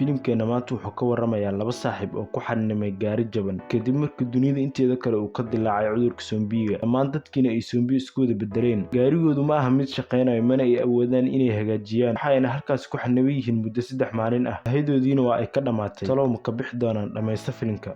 Filimkeena maanta wuxuu ka warramayaa laba saaxiib oo ku xanimay gaari jaban kadib markii dunida inteeda kale uu ka dillaacay cudurka zoombiga. Dhammaan dadkiina ay zoombi isku wada beddeleen. Gaarigoodu ma aha mid shaqaynaya, mana ay awoodaan inay hagaajiyaan. Waxayna halkaas ku xaniban yihiin muddo 3 maalin ah. Sahaydoodiina waa ay ka dhammaatay. Talow ma ka bixi doonaan? Dhammaysta filimka.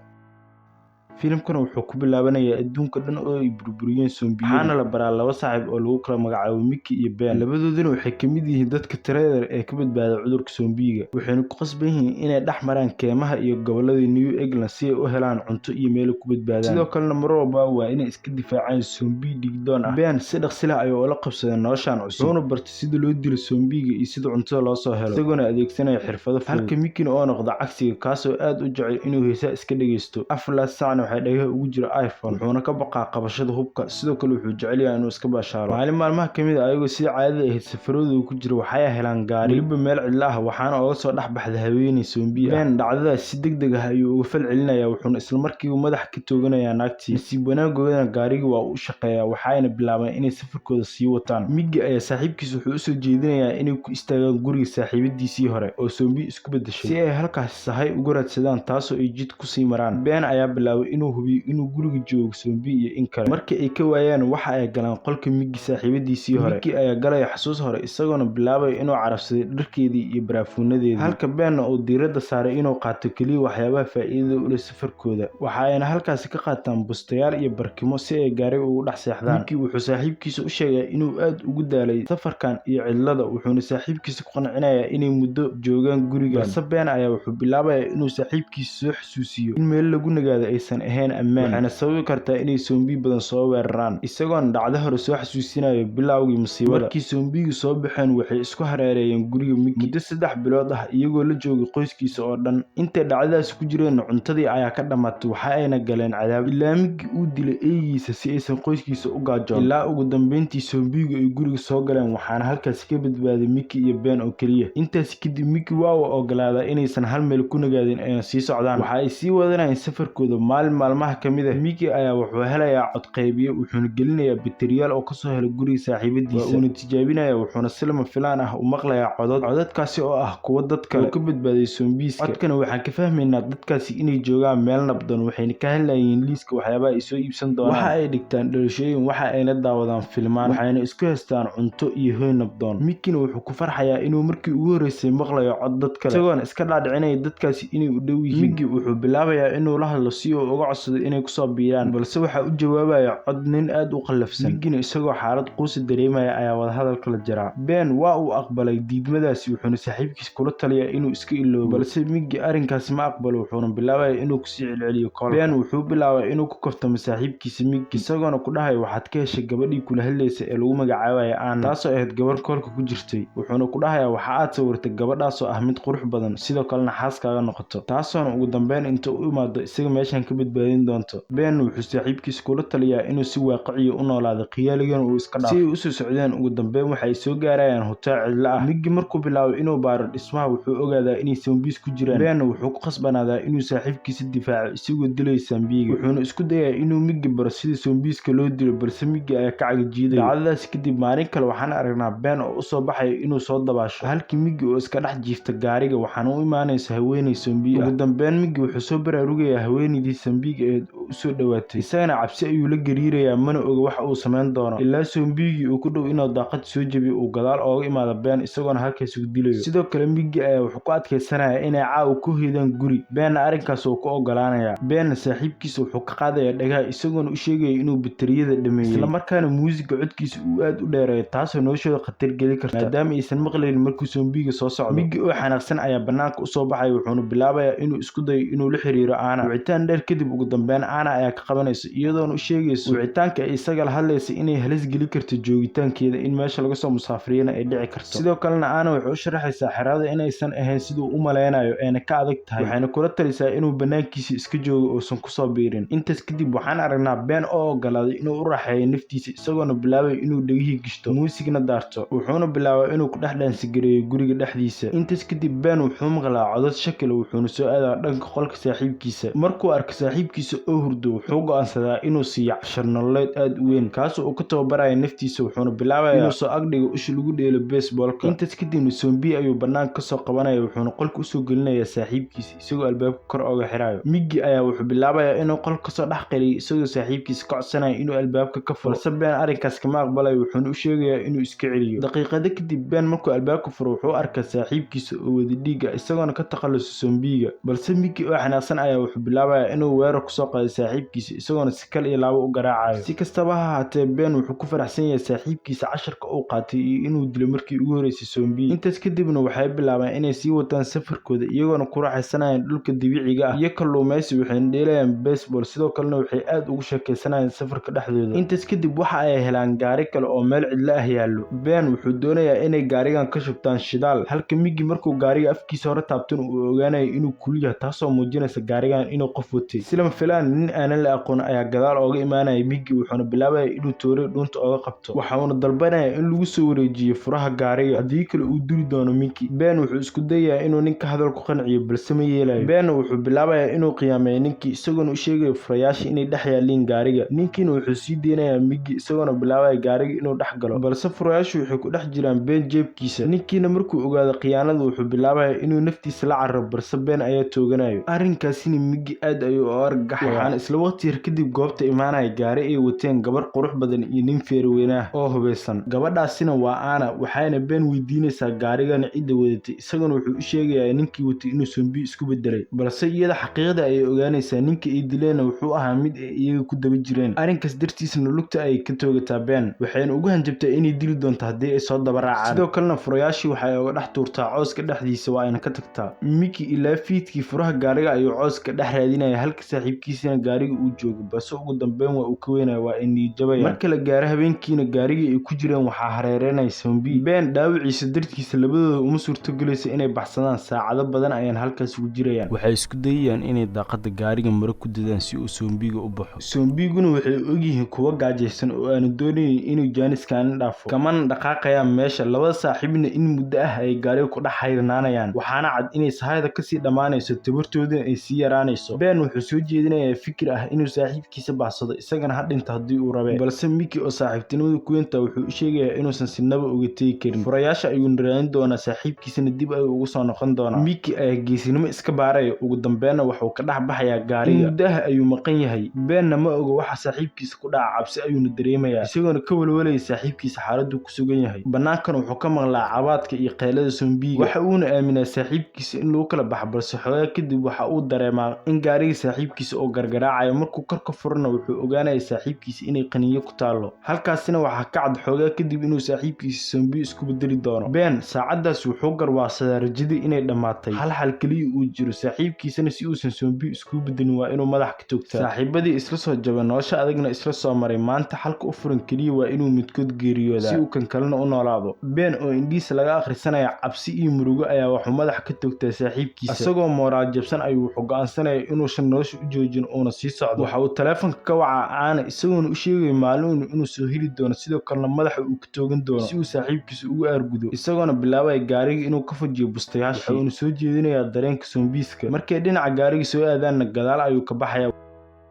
Filimkan wuxuu ku bilaabanayaa adduunka dhan oo ay burburiyeen zoombiyadu. Waxaana la baraa laba saaxiib oo lagu kala magacaabo Mickey iyo Ben. Labadooduna waxay ka mid yihiin dadka tirada yar ee ka badbaada cudurka zoombiga. Waxayna ku qasban yihiin inay dhex maraan keymaha iyo gobollada New England si ay u helaan cunto iyo meel ay ku badbaadaan. Sidoo kalena mar walba waa inay iska difaacaan zoombi dhigdoon ah. Ben si dhaqsi leh ayuu ula qabsaday noloshan cusub. Wuxuuna bartay sida loo dilo zoombiga iyo sida cuntada loo soo helo, isagoona adeegsanaya xirfado fudud. Halka Mickey oo noqda cagsiga, kaasoo aad u jecel inuu heesaha iska dhageysto. 4 saacna waxaa dhagaha ugu jira iPhone. Wuxuuna ka baqaa qabashada hubka. Sidoo kale wuxuu jecel yahay inuu iska baashaalo. Maalin maalmaha ka mid ah, ayagoo sida caadada ahayd safaradooda ku jira, waxay helaan gaari weliba meel cidla ah, waxaana ooga soo dhex baxday haweeney zoombi ah. Ben dhacdadaas si degdeg ah ayuu uga fal celinayaa, wuxuuna isla markiiba madaxa ka tooganayaa naagtii. Nasiib wanaagoodana gaarigii waa uu u shaqeeyaa, waxayna bilaabeen inay safarkooda sii wataan. Mickey ayaa saaxiibkiis wuxuu usoo jeedinayaa inay ku istaagaan guriga saaxiibadiisii hore oo zoombi isku beddeshay, si ay halkaasi sahay uga raadsadaan, taasoo ay jid kusii maraan. Ben ayaa bilaabay inuu hubiyo inuu guriga joogo zoombi iyo in kale. Markii ay ka waayaan, waxa ay galaan qolka Mickey saaxiibadiisii hore. Mickey ayaa galaya xasuus hore, isagoona bilaabaya inuu carabsaday dharkeedii iyo baraafuunadeedii, halka Benna uu diiradda saaray inuu qaato keliya waxyaabaha faa'iidada u leh safarkooda. Waxa ayna halkaasi ka qaataan bustayaal iyo barkimo si ay gaariga ugu dhex seexdaan. Mickey wuxuu saaxiibkiisa u sheegay inuu aad ugu daalay safarkan iyo cidlada, wuxuuna saaxiibkiisa ku qancinayaa inay muddo joogaan gurigan. Balse Ben ayaa wuxuu bilaabayaa inuu saaxiibkiisa soo xasuusiyo in meel lagu nagaado aysan ahayn ammaan, waxayna sababi kartaa inay zoombi badan soo weeraraan, isagoona dhacdo hore soo xasuusinayo bilowgii musiibada. Markii zoombigu soo baxeen, waxay isku hareereeyeen guriga Mickey muddo 3 bilood ah, iyagoo la joogay qoyskiisa oo dhan. Intay dhacdadaasi ku jireen, cuntadii ayaa ka dhammaatay, waxa ayna galeen cadaab, ilaa Mickey uu dilay eygiisa si aysan qoyskiisa u gaajoon. Ilaa ugu dambeyntii zoombigu ay guriga soo galeen, waxaana halkaasi ka badbaaday Mickey iyo Ben oo keliya. Intaasi kadib Mickey waa uu ogolaadaa inaysan hal meel ku nagaadin ayna sii socdaan. Waxa ay sii wadanayeen safarkooda. Maalin maalmaha ka mid ah, Mickey ayaa wuxuu helayaa cod qaybiye, wuxuuna gelinayaa bateriyaal oo kasoo helay guriga saaxiibadiisa. Waa uuna tijaabinayaa, wuxuuna si lama filaan ah u maqlayaa codad, codadkaasi oo ah kuwo dad kale oo ka badbaaday zombiska. Codkana waxaan ka fahmaynaa dadkaasi inay joogaan meel nabdoon, waxayna ka hadlayeen liiska waxyaabaha ay soo iibsan doonaan. Waxa ay dhigtaan dhalashooyin, waxa ayna daawadaan filmaan, waxayna isku haystaan cunto iyo hoy nabdoon. Mickeyna wuxuu ku farxayaa inuu markii ugu horreysay maqlayo cod dad kale, isagoona iska dhaadhicinaya dadkaasi inay u dhow yihiin. Mickey wuxuu bilaabayaa inuu la hadlo si uu uga codsado inay kusoo biiraan, balse waxaa u jawaabaya cod nin aad u qallafsan. Mickeyna isagoo xaalad quusi dareemaya ayaa wadahadalka la jaraa. Ben waa uu aqbalay diidmadaasi, wuxuuna saaxiibkiis kula taliyaa inuu iska iloobo, balse Mickey arrinkaasi ma aqbalo, wuxuuna bilaabaya inuu kusii celceliyo koolka. Ben wuxuu bilaabay inuu ku kaftamo saaxiibkiisa Mickey, isagoona ku dhahayo waxaad ka heshay gabadhii kula hadlaysa ee lagu magacaabaya Anna, taasoo ahayd gabar koolka ku jirtay. Wuxuuna ku dhahayaa waxa aad sawirtay gabadhaasoo ah mid qurux badan, sidoo kalena xaaskaaga noqoto, taasoona ugu dambeyn inta u imaado isaga meeshan ka badbaadin doonto. Ben wuxuu saaxiibkiisa kula taliyaa inuu si waaqiciya u noolaado, khiyaaligana uu iska dhaafo. Si ay usoo socdeen, ugu dambeyn waxay soo gaarayaan hotel cidlo ah. Mickey markuu bilaabo inuu baaro dhismaha, wuxuu ogaadaa inay zombies ku jiraan. Ben wuxuu ku khasbanaadaa inuu saaxiibkiisa difaaco isagoo dilaya zoombiga, wuxuuna isku dayaa inuu Mickey baro sida zombiska loo dilo, balse Mickey ayaa ka cagajiidaya. Dhacdadaasi kadib, maalin kale waxaan aragnaa Ben oo usoo baxaya inuu soo dabaasho, halkii Mickey oo iska dhex jiifta gaariga. Waxaana u imaanaysa haweeney zombie ah. Ugu dambeyn Mickey wuxuu soo baraarugayaa haweeneydii zoombiga ahayd oo usoo dhowaatay. Isagana cabsi ayuu la gariirayaa, mana oga waxa uu samayn doono, ilaa zoombigii uu ku dhow inuu daaqad soo jebiyo uu gadaal ooga imaado Ben, isagoona halkaasi ku dilayo. Sidoo kale Mickey ayaa wuxuu ku adkaysanayaa inay caawa ku hoydaan guri. Benna arrinkaas uu ku ogolaanaya. Benna saaxiibkiisa wuxuu ka qaadayaa dhagaha, isagoona u sheegaya inuu bateriyada dhameeyey, isla markaana muusiga codkiisa uu aad u dheereeyo, taasoo noloshooda khatar geli karta maadaama aysan maqlaynin markuu zoombiga soo socdo. Mickey oo xanaaqsan ayaa banaanka usoo baxaya, wuxuuna bilaabayaa inuu isku dayo inuu la xiriiro Anna. Wicitaan dheer kadib, ugu dambeyn Anna ayaa ka qabanaysa, iyadoona u sheegayso wicitaanka ay isaga la hadlaysa inay halis geli karto joogitaankeeda, in meesha laga soo musaafriyana ay dhici karto. Sidoo kalena Anna waxay u sharaxaysaa xerada inaysan ahayn siduu u maleynayo, ayna ka adag tahay, waxayna kula talisaa inuu banaankiisa iska joogo, uusan kusoo biirin. Intaas kadib waxaan aragnaa Ben oo ogolaaday inuu u raaxeeyo naftiisa, isagoona bilaabay inuu dhegihii gishto, muusigna daarto, wuxuuna bilaabay inuu ku dhex dhaansigareeyo guriga dhexdiisa. Intaas kadib Ben wuxuu maqlaa codad shakil, wuxuuna soo aadaa dhanka qolka saaxiibkiisa. Markuu arko saaxiibkiisa Saaxiibkiisa oo hurdo wuxuu go'aansadaa inuu siiyo cashar nololeed aad u weyn, kaasoo uu ka tababarayo naftiisa. Wuxuuna bilaabayaa inuu soo agdhigo usha lagu dheelo baseball-ka. Intaas kadibna zombie ayuu banaanka kasoo qabanaya, wuxuuna qolka usoo gelinayaa saaxiibkiisa isagoo albaabka kor ooga xirayo. Miggy ayaa wuxuu bilaabayaa inuu qolka kasoo dhex qaliyo isagoo saaxiibkiisa ka codsanaya inuu albaabka ka furo, balse Ben arrinkaas kama aqbalayo, wuxuuna u sheegayaa inuu iska celiyo. Daqiiqado kadib Ben markuu albaabka furo wuxuu arkaa saaxiibkiisa oo wada dhiiga, isagoona ka takhalusa zombiga. Balse Miggy oo xanaaqsan ayaa wuxuu bilaabayaa inuu weerar kusoo qaado saaxiibkiisa, isagoona si kal iyo laabo u garaacayo. Si kastaba ha ahaatee, Ben wuxuu ku faraxsan yahay saaxiibkiisa casharka uu qaatay iyo inuu dilo markii ugu horeysay zombie. Intaas kadibna waxay bilaabeen inay sii wataan safarkooda, iyagoona ku raaxaysanayaan dhulka dabiiciga ah iyo kalluumeysi. Waxayna dheelayaan baseball, sidoo kalena waxay aad ugu sheekeysanayaan safarka dhexdooda. Intaas kadib waxa ay helaan gaari kale oo meel cidlo ah yaallo. Ben wuxuu doonayaa inay gaarigan ka shubtaan shidaal, halka Miggy markuu gaariga afkiisa hore taabtan uu ogaanayo inuu kul yahay, taasoo muujinaysa gaarigan inuu qof watay. Si lama filaan, nin aanan la aqoon ayaa gadaal ooga imaanaya Miggy, wuxuuna bilaabaya inuu toore dhuunta ooga qabto. Waxauna dalbanayaa in lagu soo wareejiyo furaha gaariga, haddii kale uu dili doono Miggy. Ben wuxuu isku dayayaa inuu ninka hadal ku qanciyo, balse ma yeelayo. Ben wuxuu bilaabayaa inuu qiyaameeyo ninkii, isagoona u sheegayo furayaasha inay dhex yaalliin gaariga. Ninkiina wuxuu sii deynayaa Miggy, isagoona bilaabaya gaariga inuu dhex galo, balse furayaashu waxay ku dhex jiraan Ben jeebkiisa. Ninkiina markuu ogaado khiyaanada wuxuu bilaabayaa inuu naftiisa la cararo, balse Ben ayaa tooganayo. Arrinkaasina Miggy aad ayuu u argagaxaya. Waxaana isla waqti yar kadib goobta imaanaya gaari ay wateen gabar qurux badan iyo nin feerweyne ah oo hubeysan. Gabadhaasina waa Anna, waxayna Ben weydiinaysaa gaarigan cidda wadatay, isaguna wuxuu u sheegayaa ninkii watay inuu zombie isku bedelay, balse iyada xaqiiqda ayay ogaanaysaa. Ninka ay dileenna wuxuu ahaa mid ay iyaga ku daba jireen. Arrinkaas dartiisna lugta ayay ka toogataa Ben, waxayna ugu hanjabtaa inay dili doonto haddii ay soo daba raacaan. Sidoo kalena furayaashii waxay uga dhex tuurtaa cawska dhexdiisa, waa ayna ka tagtaa. Miggy ilaa fiidkii furaha gaariga ayuu cawska dhex raadinaya, halka saaxiibkiisana gaariga uu joogo, balse ugu dambeyn waa uu ka weynaya, waa ay niyadjabayaan. Marka la gaaro habeenkiina gaarigii ay ku jireen waxaa hareereynaya zombie. Ben dhaawiciisa dartiisa labadooda uma suurtogelayso inay baxsadaan. Saacado badan ayaan halkaas ugu jirayaan. Waxay isku dayayaan inay daaqada gaariga maro ku dadaan si uu zombiga u baxo. Zombiguna waxay ogyihiin kuwo gaajaysan oo aanu doonaynin inuu jaaniskaani dhaafo, kamana dhaqaaqayaan meesha. Labada saaxiibna in muddo ah ay gaariga ku dhex xayrnaanayaan, waxaana cad inay sahayda kasii dhammaanayso, tabartooduna ay sii yaraanayso. Ben wuxuu soo jeedinayaa fikir ah inuu saaxiibkiisa baxsado, isagana ha dhinto haddii uu rabe, balse Miggy oo saaxiibtinimada ku weynta wuxuu u sheegayaa inuusan sinaba uga tegi karin. Furayaasha ayuuna raadin doonaa, saaxiibkiisana dib ayuu ugu soo noqon doonaa. Miggy ayaa geesinimo iska baaraya, ugu dambeynna wuxuu ka dhex baxayaa gaariga. Muddo ah ayuu maqan yahay, Benna ma oga waxa saaxiibkiisa ku dhaca. Cabsi ayuuna dareemayaa, isagoona ka walwalaya saaxiibkiisa xaaladuu ku sugan yahay. Bannaankana wuxuu ka maqlaa cabaadka iyo qaylada zombiga, waxa uuna aaminaa saaxiibkiisa in lagu kala baxo, balse xoogaa kadib waxa uu dareemaa in gaariga saaxiibkiisa oo gargaraacayo. Markuu kor ka furana wuxuu ogaanaya saaxiibkiisa inay qaniinyo ku taalo. Halkaasina waxaa ka cad xoogaa kadib inuu saaxiibkiisa zombie isku bedeli doono. Ben saacadaas wuxuu garwaaqsadaa rajadii inay dhammaatay, hal xal keliya uu jiro, saaxiibkiisana si uusan zombie isku bedelin waa inuu madax ka toogtaa. Saaxiibadii isla soo jabay, nolosha adagna isla soo maray, maanta xalka u furan keliya waa inuu midkood geeriyoodaa si uu kan kalena u noolaado. Ben oo indhihiisa laga akhrisanaya cabsi iyo murugo ayaa wuxuu madax ka toogtaa saaxiibkiisa. Isagoo mooraal jabsan ayuu wuxuu go'aansanaya inuusan nolosha u joojin uuna sii socdo. Waxa uu taleefanka ka wacaa Anna, isagoona u sheegaya maalin inuu soo heli doono, sidoo kalena madaxa uu ka toogan doono si uu saaxiibkiisa ugu aargudo, isagoona bilaabaya gaariga inuu ka fujiyo bustayaashii. Waxa uuna soo jeedinayaa dareenka zombiska. Markay dhinaca gaariga soo aadaanna gadaal ayuu ka baxayaa.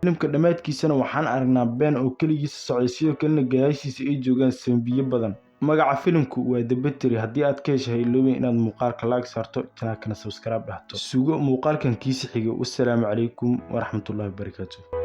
Filimka dhammaadkiisana waxaan aragnaa Ben oo keligiisa socday, sidoo kalena gadaashiisa ay joogaan zombiyo badan. Magaca filimku waa The Battery. Haddii aad ka heshay, ha iloobin inaad muuqaalka like saarto, channelkana subscribe dhahto. Sugo muuqaalkan kiisa xiga. Wassalaamu calaykum waraxmatullaahi wabarakaatu.